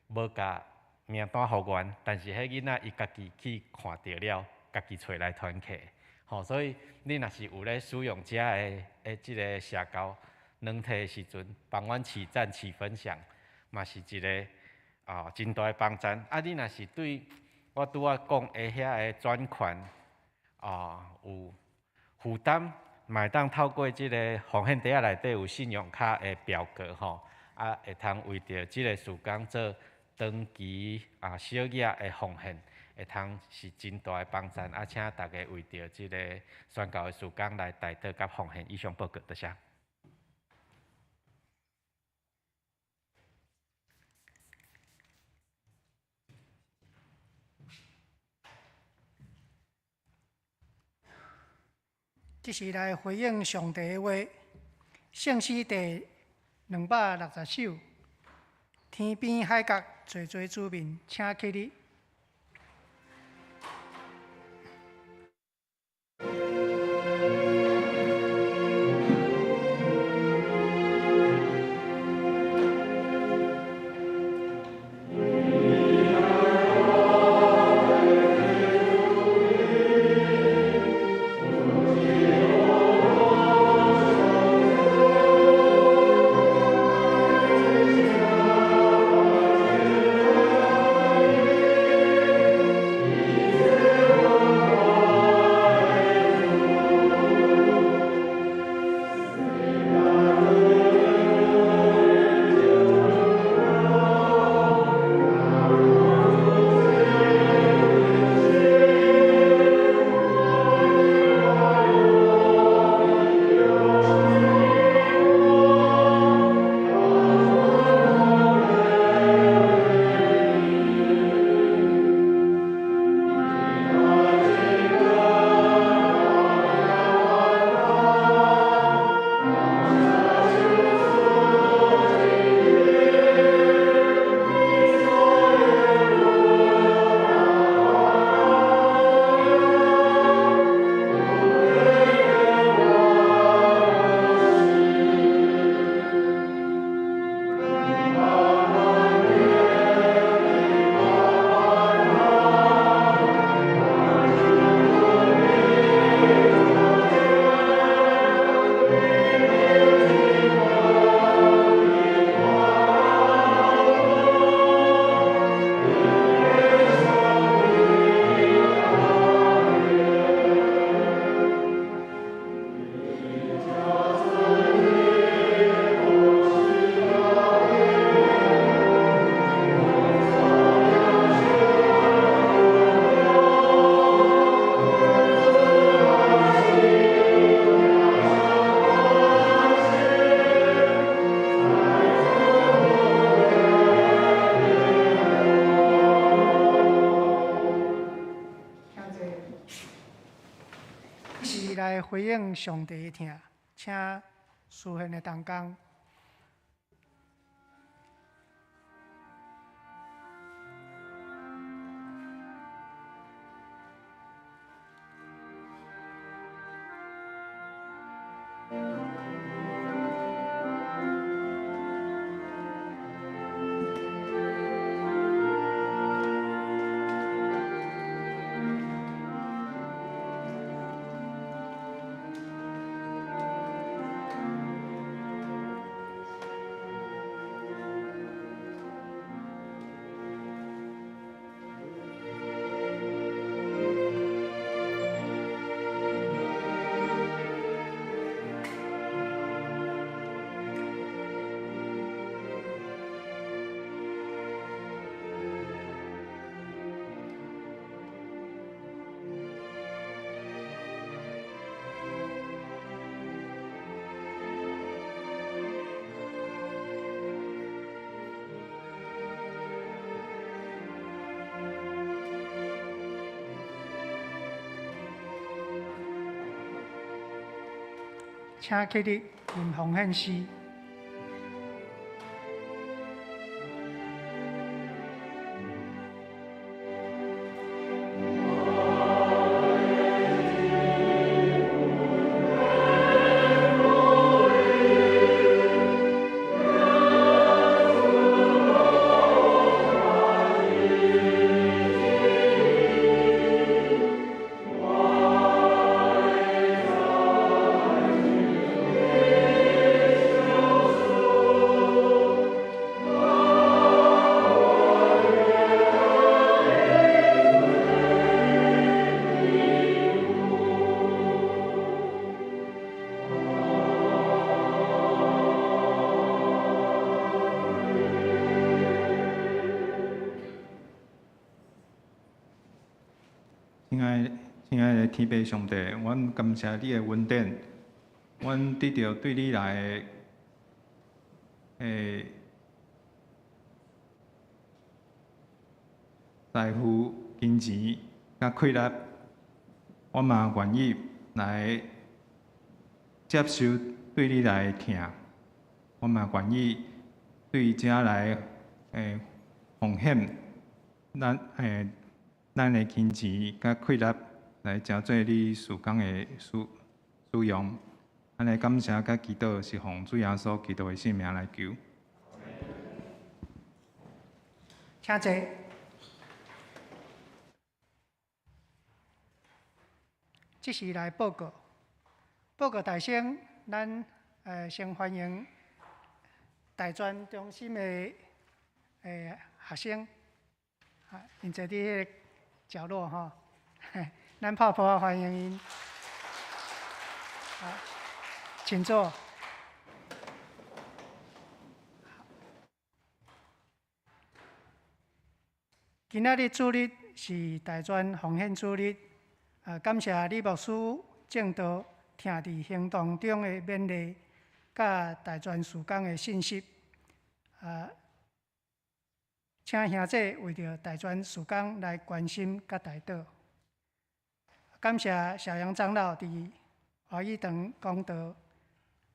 無共名單予阮，但是彼囡仔伊家己去看著了，家己揣來團契吼。所以你若是有咧使用遮的這个社交軟體的時陣，幫阮起讚起分享，嘛是一个真大的幫贊。啊，你若是對我拄仔講的遐个專款有負擔，嘛會當透過這个奉獻袋仔內底有信用卡的表格吼，啊，會通為著這个事工做長期小額的奉獻，會通是真大的幫贊。啊，請大家為著這个宣教的事工來代禱佮奉獻。以上報告，多謝。這是來回應上帝的話，聖詩第260首，天邊海角，濟濟子民，請起立。回應上帝的疼，請書獻的同工。請起立吟奉獻詩。親愛的天父上帝，阮感謝你的恩典，阮得著對你來的財富、金錢佮氣力，我嘛願意來接受對你來的疼，我嘛願意對這來奉獻咱的金錢佮氣力來成做你事工的使用。按呢感謝佮祈禱是奉主耶穌基督的聖名來求。請坐。這時來報告，報告大聲，咱先歡迎大專中心的學生，𪜶坐佇彼個角落吼，咱拍噗仔歡迎𪜶。請坐。今仔日主日是大專奉獻主日，感謝李牧師證道，疼佇行動中的勉勵，佮大專事工的信息。請兄弟為著大專事工來關心佮代禱。感謝小楊長老佇華語堂講道。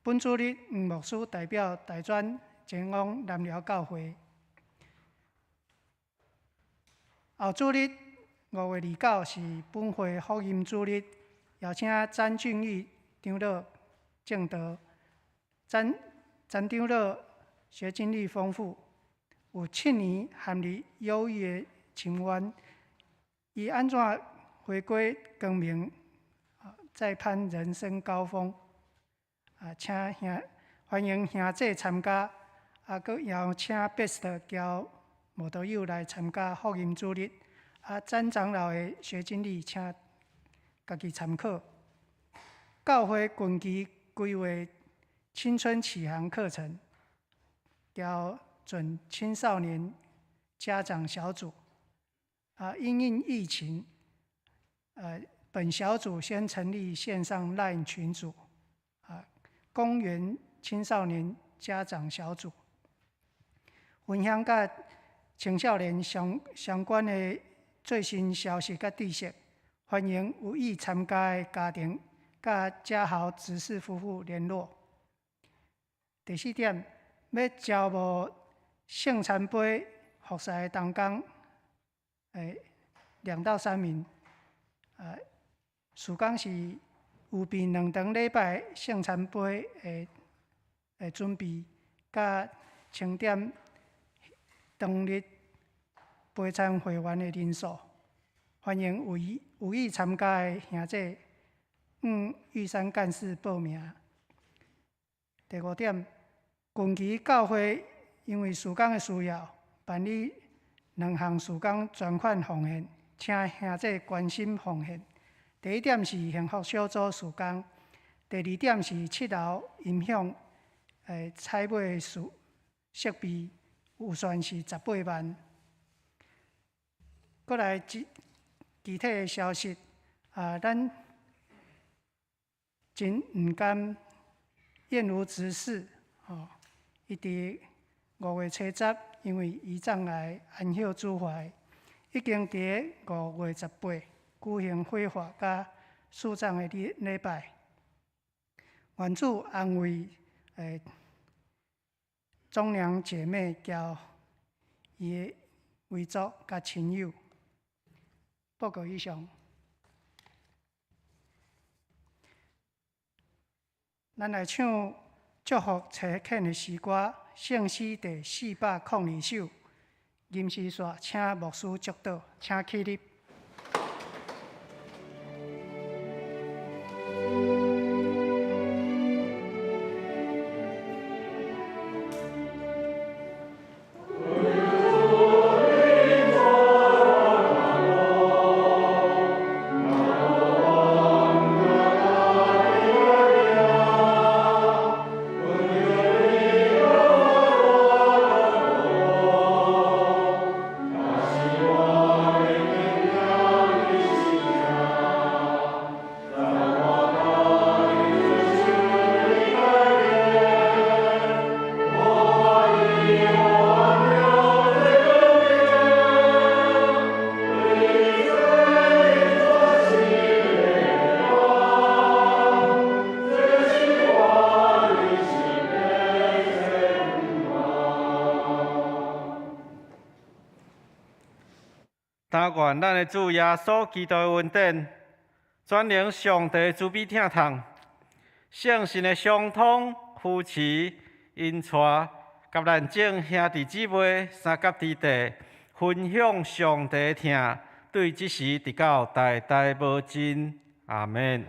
本主日黃牧師代表大專前往南寮教會。後主日5月29是本會福音主日，邀請詹俊義長老證道。詹長老學經歷豐富，有7年陷入憂鬱的深淵，伊按怎回歸光明，再攀人生高峰？請兄歡迎兄弟參加，閣邀請 Best 交慕道友來參加福音主日。詹長老的學經歷，請家己參考。教會近期規劃青春啟航課程，調準青少年家長小組。因應疫情，本小組先成立線上 LINE 群組，公園青少年家長小組，分享佮青少年相關的最新消息佮知識，歡迎有意參加的家庭佮家豪執事夫婦聯絡。第四點，欲招募聖餐杯服侍的同工，2到3名，事工是預備2頓禮拜聖餐杯的準備，佮清點當日陪餐會員的人數。歡迎有意參加的兄弟，向玉山幹事報名。第五點，近期教會因為事工的需要，辦理2項事工專款奉獻，請兄弟關心奉獻。第一點是幸福小組事工，第二點是7樓音響採買設備，預算是18萬。閣來具體的消息，咱真毋甘燕如執事，伊佇5月70，因為胰臟癌安息主懷，已經佇5月18舉行火化佮樹葬的禮拜。愿主安慰忠良姐妹交伊的遗族佮亲友。报告以上。咱来唱祝福差遣的诗歌，圣诗第402首。吟诗煞，请牧师祝祷，请起立。但愿咱的主耶稣基督的恩典，全能上帝的慈悲疼痛，圣神的相通扶持引带，佮咱众兄弟姊妹三甲弟弟分享上帝的疼，对这时直到代代无尽。阿们。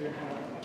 Yeah.